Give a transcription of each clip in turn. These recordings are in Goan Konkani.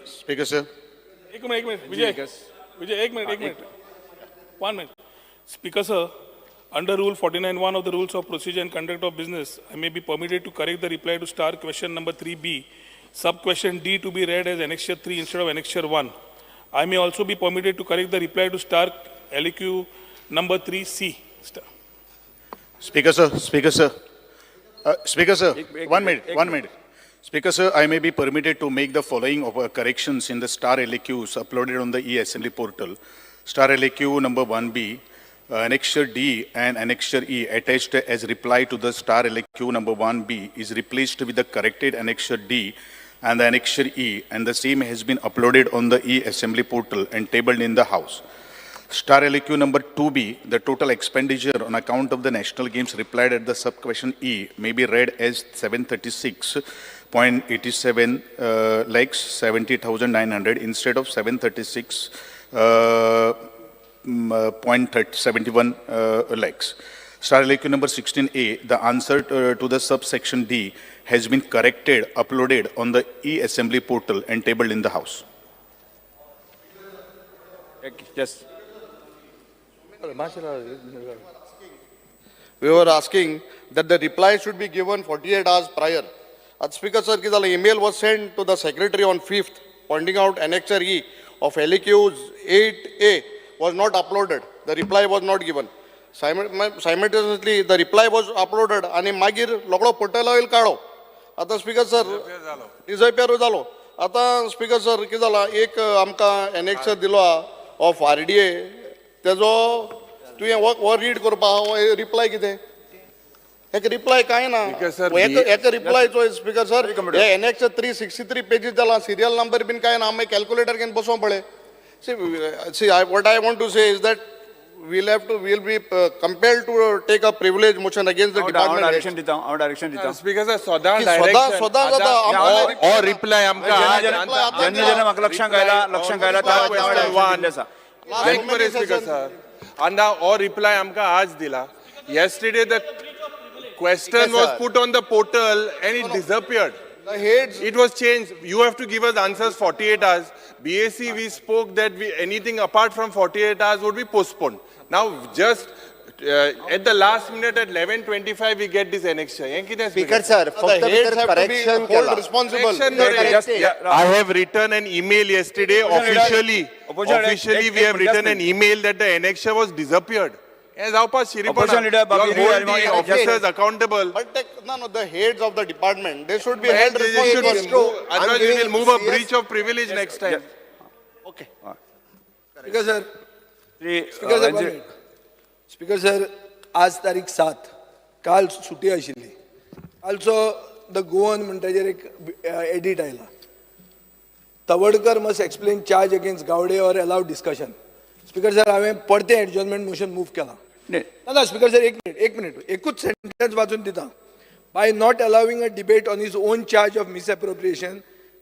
Speaker sir. एक मिनिट, एक मिनिट, विजय, विजय, एक मिनिट, एक minute, one minute. Speaker sir, under Rule 49(1) of the Rules of Procedure and Conduct of Business, I may be permitted to correct the reply to star question number 3B, sub question D to be read as Annexure 3 instead of Annexure 1. I may also be permitted to correct the reply to star LQ number 3C. Star. Speaker sir, Speaker sir. Speaker sir, one minute, one minute. Speaker sir, I may be permitted to make the following of, corrections in the star LAQs uploaded on the e-assembly portal. Star LAQ number 1B, Annexure D and Annexure E attached as reply to the star LAQ number 1B is replaced with the corrected Annexure D and the Annexure E, and the same has been uploaded on the e-assembly portal and tabled in the House. Star LAQ number 2B, the total expenditure on account of the National Games replied at the sub-question E may be read as 736.87 lakhs 70,900 instead of 736 point 71 lakhs. Star LAQ number 16A, the answer to the subsection D has been corrected, uploaded on the e-assembly portal and tabled in the House. Yes. We were asking that the reply should be given 48 hours prior. At Speaker sir, कितें जालें, email was sent to the secretary on 5th pointing out Annexure E of LAQs 8A was not uploaded. The reply was not given. Simultaneously, the reply was uploaded आनी मागीर रोकडो पोर्टला वयलो काडो. आतां स्पीकर सर, डिजपेरू जालो. आतां स्पीकर सर, कितें जालां, एक आमकां एनेक्सर दिलो आहा ऑफ आरडीए, तेजो तुवें हो रीड करपा आहा, हो रिप्लाय कितें, हेका रिप्लाय कांय ना. Speaker sir, हेका रिप्लाय चोय स्पीकर सर, हे एनेक्सर 363 पेजीस जाला, सिरियल नंबर बीन कांय ना, आमी कॅल्क्युलेटर घेवन बसों पळय. See, I what I want to say is that we'll be compelled to take a privilege motion against the हांव department direction दिता, हांव डायरेक्शन दिता. स्पीकर सर, सदां की सदां- सदां जाता. डायरेक्शन ओ रिप्लाय आमकां जेन्ना आज जेन्ना जेन्ना जेन्ना म्हाका लक्षांक आयला, लक्षांक आयला, त्या डायरेक्शन दिल्लें आसा. बरें स्पीकर सर, आनी हो रिप्लाय आमकां आज दिला. Yesterday the question was put on the portal and it disappeared. The heads It was changed. You have to give us answers 48 hours. BAC, we spoke that we, anything apart from 48 hours would be postponed. Now, just at the last minute at 11:25, we get this annexure. हें कितें स्पीकर सर, the फक्त heads भितर have to be correction hold केला. responsible. Correction not Just- Correct. yeah, I have written an email yesterday officially. Opposition leader, Officially, we एक- have एक written minute. an email that the annexure was disappeared. हें जावपा शिरीपणा. Opposition leader, You all Babu, hold the you- officers accountable. But the, no, no, the heads of the department, they should be They held should responsible. move, I'm otherwise we will giving move a CS breach of privilege next time. Okay. Speaker sir, Shri, speaker sir, Ranjit. Speaker sir, आज तारीख 7, काल सुटी आशिल्ली. कालचो the Goan म्हणटाचेर एक एडिट आयला, "Tawadkar must explain charge against Gawde or allow discussion." Speaker sir, हांवें परतें एडजॉर्नमेंट मोशन मूव केलां. न्ही. ना ना, स्पीकर सर, एक मिनिट, एक मिनिट, एकूच सेंटन्स वाचून दिता. By not allowing a debate on his own charge of misappropriation,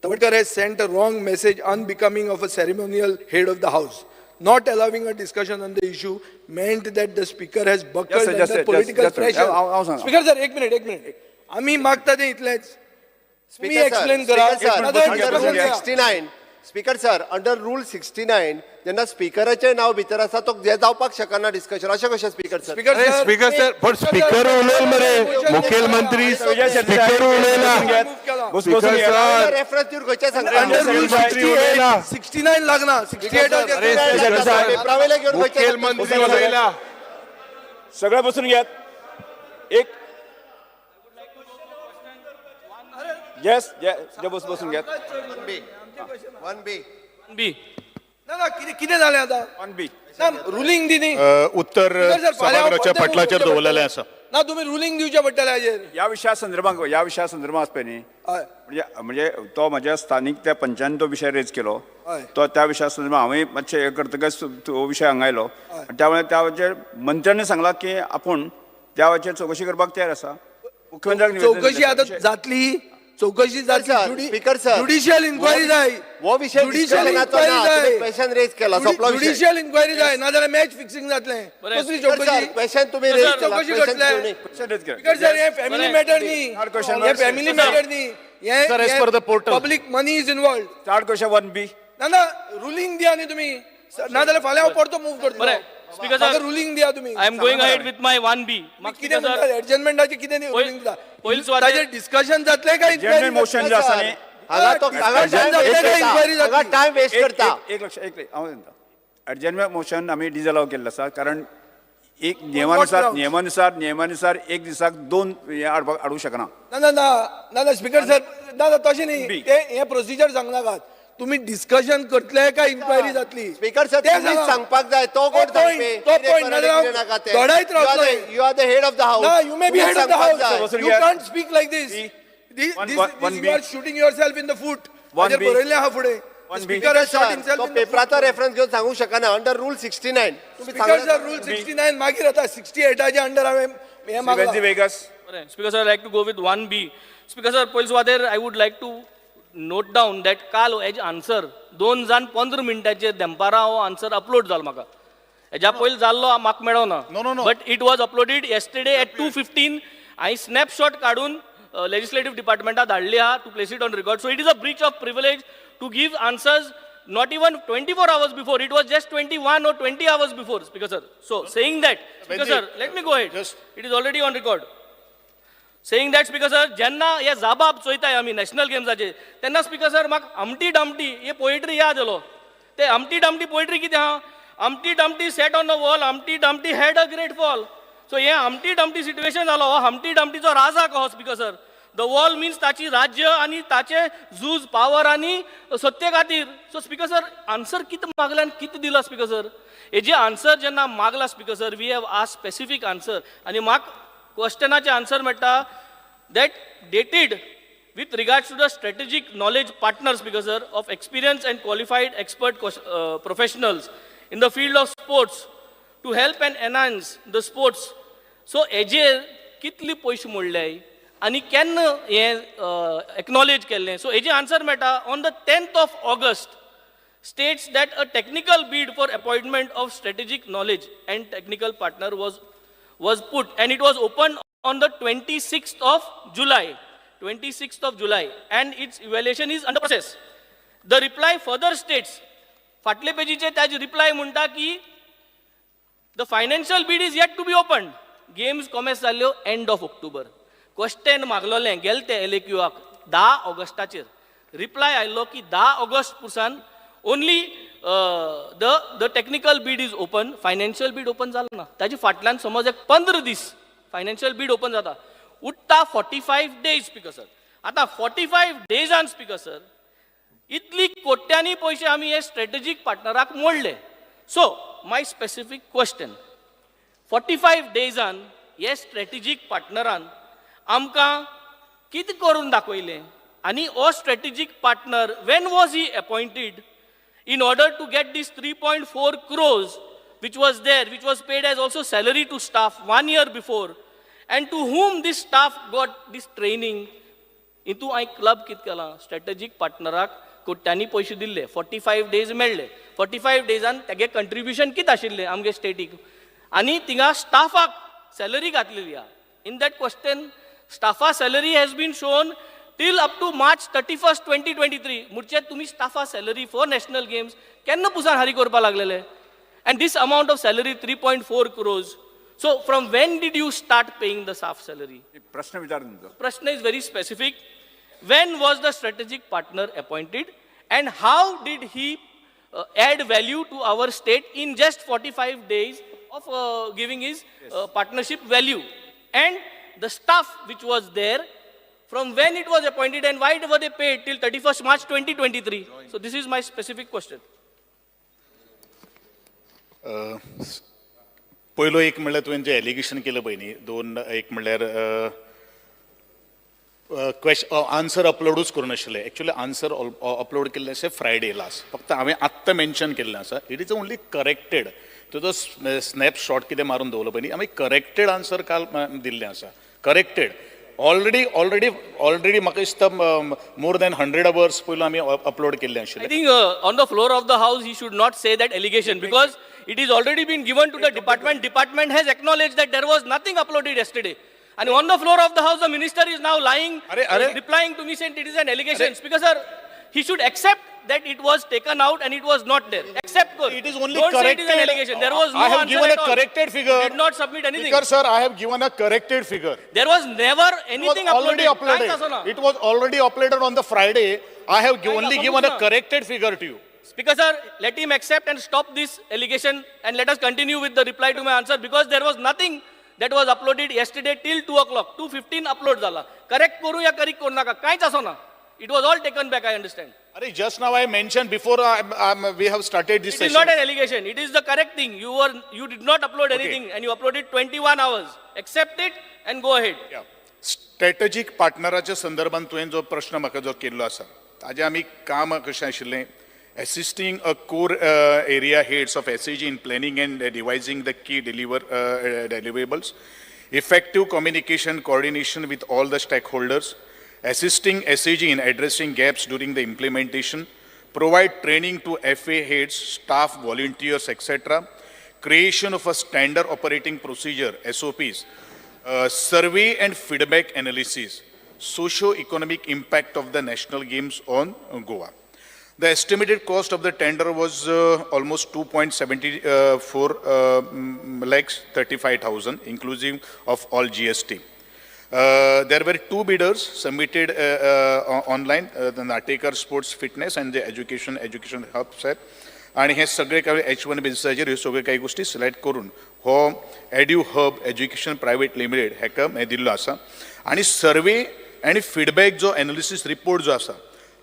Tawadkar has sent a wrong message unbecoming of a ceremonial head of the house. Not allowing a discussion on the issue meant that the speaker has buckled Yes, sir, yes, under sir, yes, political yes, sir. Pressure. हांव हांव सांगा. Speaker sir, एक मिनिट, एक मिनिट, आमी मागता तें इतलेंच, तुम्ही स्पीकर एक्सप्लेन करा. सर, नाजाल्यार अंडर discussion rule घेया. 69, स्पीकर सर, अंडर रूल 69 जेन्ना स्पीकराचें नांव भितर आसा, तो हें जावपाक शकना डिस्कशन. अशें कशें स्पीकर सर? स्पीकर अरे सर, स्पीकर सर, पण स्पीकर उलयल मरे, मुखेलमंत्री विजय शेट्टी स्पीकर उलयला. बसून घेत. बस- बसून स्पीकर घेत. सर, रेफरन्स दिवन खंयचें सांगता? अंडर रूल मुख्यमंत्री उलयला. 69 लागना, 68. अरे, स्पीकर सर, पेपरावयले घेवन खंयचें सांगता? मुखेलमंत्री उलयला. सगळे बसून घेत. एक येस, जे बस बसून घेत. 1B. B. ना ना, कितें कितें जालें आतां? 1B. ना, रुलींग दी न्ही. उत्तर स्पीकर सर, फाल्यां हांव सभागृहाच्या परतें move पटलाचेर करचें दवरलेलें पडटलें. आसा. ना, तुमी रुलींग दिवचें पडटलें हाजेर. ह्या विशया संदर्भात, ह्या विशया संदर्भात आसपय न्ही, हय. म्हणजे म्हणजे तो म्हज्या स्थानीक त्या पंचान तो विशय रेज केलो. हय. तो त्या विशया संदर्भात हांवें मातशें हें करतकच तो विशय हांगा आयलो आनी त्यामुळे त्याचेर मंत्र्यांनी सांगलां की आपूण त्या वेळाचेर चवकशी करपाक तयार आसा. मुख्यमंत्र्याक निवेदन चौकशी दिलें. आता जातली, चौकशी जातली. Sir, speaker sir, judicial inquiry जाय. हो विशय ज्युडिशियल डिस्कशनाचो इन्क्वायरी ना, जाय. तुम्ही क्वेश्चन रेज केला, सोंपलो विशय. ज्युडिशियल इन्क्वायरी जाय, नाजाल्यार मॅच फिक्सिंग जातलें. कसली स्पीकर सर, चौकशी? क्वेश्चन तुम्ही रेज केला, चौकशी क्वेश्चन घडले. घेवनी. क्वेश्चन रेज केलें. स्पीकर सर, हे फॅमिली मॅटर न्ही. Third question. हे फॅमिली मॅटर न्ही. हे Sir, as per the portal. Public money is involved. Start question 1B. ना ना, रुलींग दिया न्ही तुमी, ना जाल्यार फाल्यां हांव परतो मूव करतलो. बरें, Speaker sir. म्हाका रुलींग दिया तुमी. I am going ahead with my 1B. तुम्ही कितें म्हणटा, एडजमेंटाचे कितें रुलींग दिता? पयलीं सुवातेर- ताजेर डिस्कशन जातलें काय Adjournment motion जे आसा न्ही, हांगा तो हांगा Discussion time जातलें वेस्ट काय करता, इन्क्वायरी हांगा जातली? टायम वेस्ट एक- करता. एक लक्ष एक हांव सांगता, एडजमेंट मोशन आमी डिजलाव केल्लो आसा, कारण एक नियमानुसार grounds? नियमानुसार एक दिसाक दोन हे हाडपाक हाडूंक शकना. ना ना ना ना ना, स्पीकर सर, ना ना, तशें न्ही. बी. ते हें प्रोसिजर सांगनाकात तुमी. डिस्कशन करतले काय इन्क्वायरी जातली? स्पीकर सर, तें तुम्हीच सांगा. सांगपाक जाय, तो कोण तो point, सांगपी? तो कितें point, करा नाजाल्यार कितें नाका तें. दडायत रावतलो. You are the head of the house. ना, you may be head of the house, बसून you घ्या. Can't speak like this. B. This One- this one- one you B. Are shooting yourself in the foot. One ताजेर B. बरयल्लें आहा फुडें. One B. Speaker has shot himself तो in the foot. पेपराचो रेफरन्स घेवन सांगूंक शकना अंडर रूल 69 तुम्ही. स्पीकर सर, रूल 69 मागीर आतां 68 आच्या अंडर हांवें हें मागलां. वेन्झी वेगस. बरें, Speaker sir, like to go with 1B. Speaker sir, पयले सुवातेर I would like to note down that काल हेजे आन्सर 2 जावन 15 मिनटांचेर देंपारां हो आन्सर अपलोड जालो म्हाका. हेज्या पयलीं जाल्लो म्हाका मेळोना. No. But it was uploaded yesterday at 2:15. हांवें स्नॅपशॉट काडून लेजिस्लेटीव डिपार्टमेंटाक धाडली आहा to place it on record. So it is a breach of privilege to give answers not even 24 hours before. It was just 21 or 20 hours before, Speaker sir. So, saying that, Speaker Venzi, sir, let me go ahead. Just- It is already on record. Saying that, Speaker sir, जेन्ना हे जाबाब चोयताय आमी नॅशनल गेम्साचे, तेन्ना स्पीकर सर, म्हाका आमटी डामटी हे पोएट्री याद येलो. ते आमटी डामटी पोएट्री कितें आहा? Humpty Dumpty sat on the wall, Humpty Dumpty had a great fall. So हे आमटी डामटी सिट्युएशन जालो. हो आमटी डामटीचो राजा कहो, Speaker sir. The wall means ताची राज्य आनी ताचे झूज पावर आनी सत्ते खातीर. सो स्पीकर सर, आन्सर कितें मागलें आनी कितें दिला, स्पीकर सर? हेजे आन्सर जेन्ना मागला, Speaker sir, we have asked specific answer आनी म्हाका क्वेश्चनाचे आन्सर मेळटा that dated with regards to the strategic knowledge partners, Speaker sir, of experienced and qualified expert professionals in the field of sports to help and enhance the sports. So हेजेर कितले पयशे मोडले आनी केन्ना हें एक्नॉलेज केल्लें? सो हेजे आन्सर मेळटा on the 10th of August, states that a technical bid for appointment of strategic knowledge and technical partner was put and it was opened on the 26th of July. 26th of July, and its evaluation is under process. The reply further states, फाटले पेजीचे ताजे रिप्लाय म्हणटा की the financial bid is yet to be open. Games commence जाल्ल्यो एंड ऑफ ऑक्टोबर. क्वेश्चन मागलोलें गेले ते एलएक्यूआक 10 ऑगस्टाचेर. रिप्लाय आयलो की 10 August पुरसान only the technical bid is open, financial bid open जालो ना. ताजे फाटल्यान समज एक 15 दीस फायनान्शियल बीड ओपन जाता, उरता 45 days, speaker sir. आतां 45 डेजान, स्पीकर सर, इतली कोट्यांनी पयशे आमी हे स्ट्रेटेजीक पार्टनराक मोडले. So my specific question, 45 डेजान हे स्ट्रेटेजीक पार्टनरान आमकां कितें करून दाखयलें आनी हो strategic partner, when was he appointed in order to get this 3.4 crores which was there, which was paid as also salary to staff one year before, and to whom this staff got this training? हितू हांवें क्लब कितें केलां? स्ट्रेटजीक पार्टनराक कोट्यांनी पयशे दिल्ले, 45 डेज मेळ्ळे. 45 डेजान तेगे कंट्रिब्युशन कितें आशिल्लें आमगे स्टेटीक आनी थिंगा स्टाफाक सॅलरी घातलेली आहा. In that question स्टाफा salary has been shown till up to March 31, 2023. म्हणजे तुमी स्टाफा सॅलरी फॉर नॅशनल गेम्स केन्ना पुसान हारी करपाक लागलेले? And this amount of salary, 3.4 crores, so from when did you start paying the staff salary? प्रश्न विचार तुमचो. प्रश्न is very specific. When was the strategic partner appointed and how did he add value to our state in just 45 days of giving his partnership value? And the staff which was there, from when it was appointed and why were they paid till 31st March 2023? So this is my specific question. पयलो एक म्हणल्यार तुवें जें एलिगेशन केलें पळय न्ही, दोन, एक म्हणल्यार आन्सर अपलोडूच करूं नाशिल्लें. एक्चुअली आन्सर अपलोड केल्लें आसा फ्रायडे लास्ट. फक्त हांवें आत्तां मेन्शन केल्लें आसा, it is only corrected. तुजो स्नॅप शॉट कितें मारून दवरलो पळय न्ही, आमी करेक्टेड आन्सर काल दिल्लें आसा. करेक्टेड ऑलरेडी ऑलरेडी ऑलरेडी म्हाका दिसता मोर दॅन 100 अवर्स पयलू आमी अपलोड केल्लें I आशिल्लें. think on the floor of the house, he should not say that allegation because it is already been given to the department. Department has acknowledged that there was nothing uploaded yesterday. आनी on the floor of the house the minister is now lying, अरे, अरे. Replying to me saying it is an allegation. Speaker sir, he should accept that it was taken out and it was not there. Accept कर. It is only Don't say corrected. it is an allegation. There was no I have answer given at a all. corrected figure. You did not submit anything. Speaker sir, I have given a corrected figure. There was never It was anything already uploaded. कांयच आसना. uploaded. It was already uploaded on the Friday. I have only कांयच given a आसना. Corrected figure to you. Speaker sir, let him accept and stop this allegation and let us continue with the reply to my answer, because there was nothing that was uploaded yesterday till 2 o'clock. 2:15 upload जाला. Correct करू या correct करू नाका, कांयच आसना. It was all taken back, I understand. Arey, just now I mentioned before we have started this It is session. Not an allegation. It is the correct thing. You did not upload anything and you uploaded 21 hours. Accept it and go ahead. Strategic पार्टनराच्या संदर्भात तुवें जो प्रश्न म्हाका जो केल्लो आसा, ताजें आमी काम कशें आशिल्लें, assisting a core area heads of SAG in planning and devising the key deliverables, effective communication coordination with all the stakeholders, assisting SAG in addressing gaps during the implementation, provide training to FA heads, staff, volunteers, etc., creation of a standard operating procedure, SOPs, survey and feedback analysis, socio-economic impact of the national games on Goa. The estimated cost of the tender was almost 2.74 lakhs 35,000, inclusive of all GST. There were two bidders submitted online, the Natekar Sports Fitness and the Education Hub set. आणि हे सगळे काही एच वन बेसिसाचेर ह्यो सगळ्यो काही गोश्टी सिलेक्ट करून हो edu hub education private limited हेका हें दिल्लो आसा. आनी सर्वे आनी फिडबॅक जो एनालिसीस रिपोर्ट जो आसा,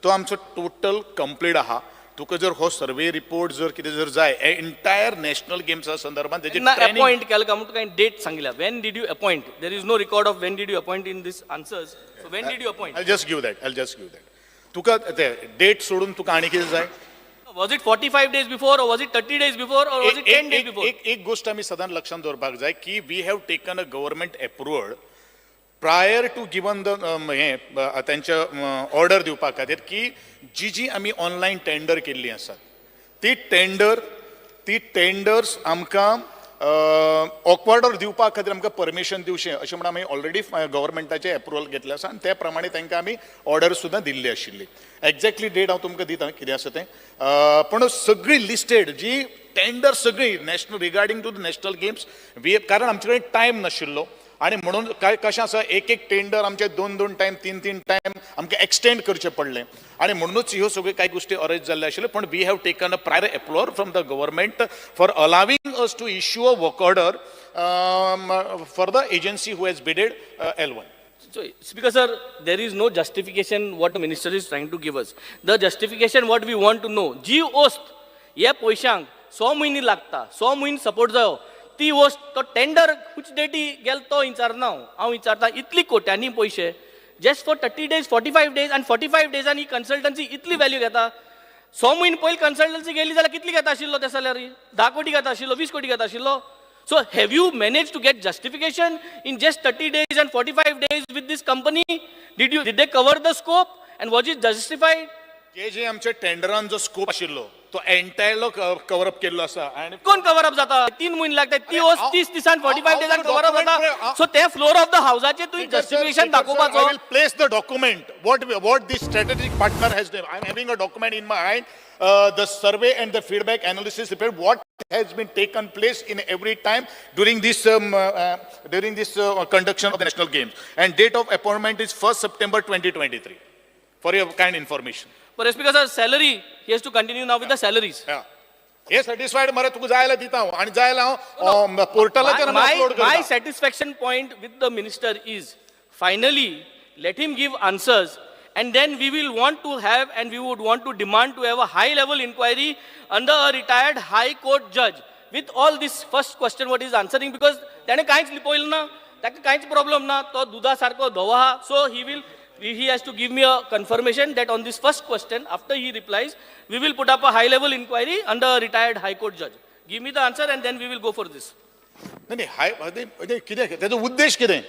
तो आमचो टोटल कंप्लीट आहा. तुका जर हो सर्वे रिपोर्ट जर कितें जर जाय एंटायर नॅशनल गेम्सा संदर्भात तेजे ना training- appoint केलं का म्हणून काही डेट सांगितलं. When did you appoint? There is no record of when did you appoint in this answers. So when did you appoint? I'll just give that. I'll just give that. तुका ते डेट सोडून तुका आनी कितें जाय? Was it 45 days before or was it 30 days before or was it 10 days एक before? एक एक गोष्ट आमी सदांच लक्षांत दवरपाक जाय की we have taken a government approval prior to given the हें तांचे ऑर्डर दिवपा खातीर की जी जी आमी ऑनलायन टेंडर केल्ली आसात, ती टेंडर्स आमकां ऑकवर्डर दिवपा खातीर आमकां परमिशन दिवचें अशें म्हणून आमी ऑलरेडी गव्हर्मेंटाचें एप्रुवल घेतलें आसा आनी त्या प्रमाणे तांकां आमी ऑर्डर सुद्दां दिल्ली आशिल्ली. एक्झॅक्टली डेट हांव तुमकां दिता कितें आसा तें, पूण सगळी लिस्टेड जी टेंडर सगळी national regarding to the national games we, कारण आमचे कडेन टायम नाशिल्लो आनी म्हणून काय कशें आसा, एक एक टेंडर आमचे दोन दोन टायम, तीन तीन टायम आमकां एक्सटेंड करचें पडलें आनी म्हणूनच ह्यो सगळ्यो कांय गोश्टी अरेंज जाल्ल्यो आशिल्ल्यो. पूण we have taken a prior approval from the government for allowing us to issue a work order for the agency who has bidded L1. So, Speaker sir, there is no justification what the minister is trying to give us. The justification what we want to know, जी वस्त हे पयशांक स म्हयने लागता, स म्हयने सपोर्ट जायो, ती वस्त तो टेंडर खुच डेटी गेल तो विचारना हांव. हांव विचारता, इतली कोट्यांनी पयशे just for 30 days, 45 days, आनी 45 डेजान ही कन्सल्टन्सी इतली व्हॅल्यू घेता. स म्हयने पयलीं कन्सल्टन्सी गेली जाल्यार कितली घेता आशिल्लो ते सॅलरी? 10 कोटी घेता आशिल्लो, 20 कोटी घेता आशिल्लो. So have you manage to get justification in just 30 days and 45 days with this company? Did they cover the scope and was it justified? जे जे आमच्या टेंडरान जो स्कोप आशिल्लो, तो एंटायरलो कवर अप केल्लो आसा आनी कोण कवर अप जाता? 3 म्हयने लागतात, ती वस्त 30 दिसान, 45 डेजान कवर अप जाता? सो ते फ्लोर ऑफ the हावजाचे तुवें जस्टिफिकेशन I दाखोवपाचो. Will place the document. What this strategic partner has done. I am having a document in my hand. The survey and the feedback analysis report. What has been taken place in every time during this conduction of the national games. And date of appointment is 1st September 2023. For your kind information. But Speaker sir, salary, he has to continue now with the salaries. Yeah. Hey satisfied मरे तुका जाय जाल्यार दिता हांव आनी जाय जाल्यार हांव पोर्टलाचेर My, upload my करता. Satisfaction point with the minister is finally let him give answers, and then we will want to have and we would want to demand to have a high level inquiry under a retired high court judge with all this first question what is answering, because त्याने कांयच लिपयलें ना, ताका कांयच प्रॉब्लम ना, तो दुदा सारको धवो आहा. So he has to give me a confirmation that on this first question, after he replies, we will put up a high level inquiry under a retired high court judge. Give me the answer and then we will go for this. नाही नाही, हाय म्हणजे कितें तेजो उद्देश? कितें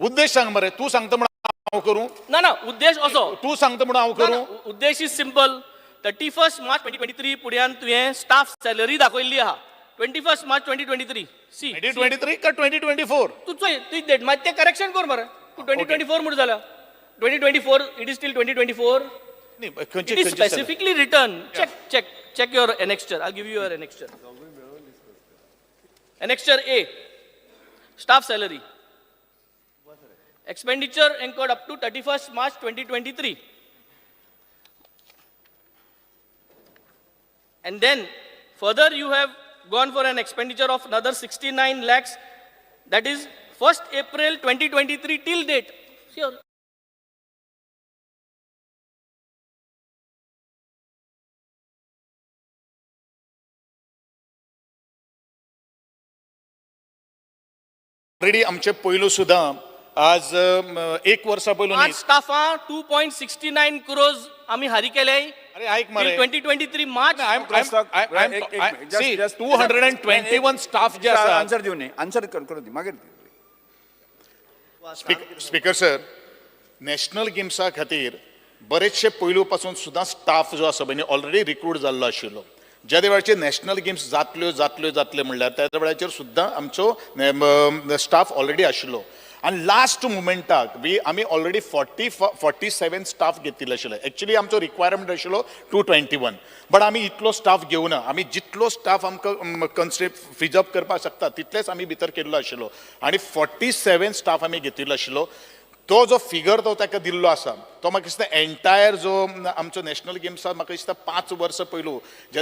उद्देश सांग मरे. तूं सांगता म्हणून हांव करूं? ना ना, उद्देश असो तूं सांगता म्हणून हांव ना, करूं? ना, उद्देश is simple. 31 March 2023 पुड्यान तुवें स्टाफ सॅलरी दाखयल्ली आहा. 21 March 2023, see. 2023 का 2024? तू चोय तीच डेट, मागीर तें करेक्शन कर मरे. तूं 2024 म्हूण जाला, 2024, it is still 2024. न्ही, खंयची It is खंयची salary? Specifically written. Check, check, check your annexure. I'll give you your annexure. Annexure A, staff salary. Expenditure incurred up to 31st March 2023. And then further you have gone for an expenditure of another 69 lakhs, that is 1st April 2023 till date. Sure. Already आमचे पयलू सुद्दां आज एक वर्सा पयलू न्ही. पांच स्टाफां 2.69 crores आमी हारी केले. अरे ऐक मरे. 2023 March. See, 221 staff जे आसा. आन्सर दिवं न्ही, आन्सर करूं दी मागीर. स्पीकर सर, नॅशनल गेम्सा खातीर बरेचशे पयलू पासून सुद्दां स्टाफ जो आसा पळय न्ही ऑलरेडी रिक्रूट जाल्लो आशिल्लो. ज्या वेळाचेर नॅशनल गेम्स जातल्यो जातल्यो जातल्यो म्हणल्यार त्या वेळाचेर सुद्दां आमचो स्टाफ ऑलरेडी आशिल्लो आनी लास्ट मुमेंटाक वी आमी ऑलरेडी 47 स्टाफ घेतिल्लो आशिल्लो. एक्चुली आमचो रिक्वायरमेंट आशिल्लो 221, बट आमी इतलो स्टाफ घेवना. आमी जितलो स्टाफ आमकां कन्स्ट्रे फिजअप करपाक शकता तितलेच आमी भितर केल्लो आशिल्लो आनी 47 स्टाफ आमी घेतिल्लो आशिल्लो. तो जो फिगर तो ताका दिल्लो आसा तो म्हाका दिसता एंटायर जो आमचो नॅशनल गेम्सा म्हाका दिसता 5 वर्सां पयलू जेन्ना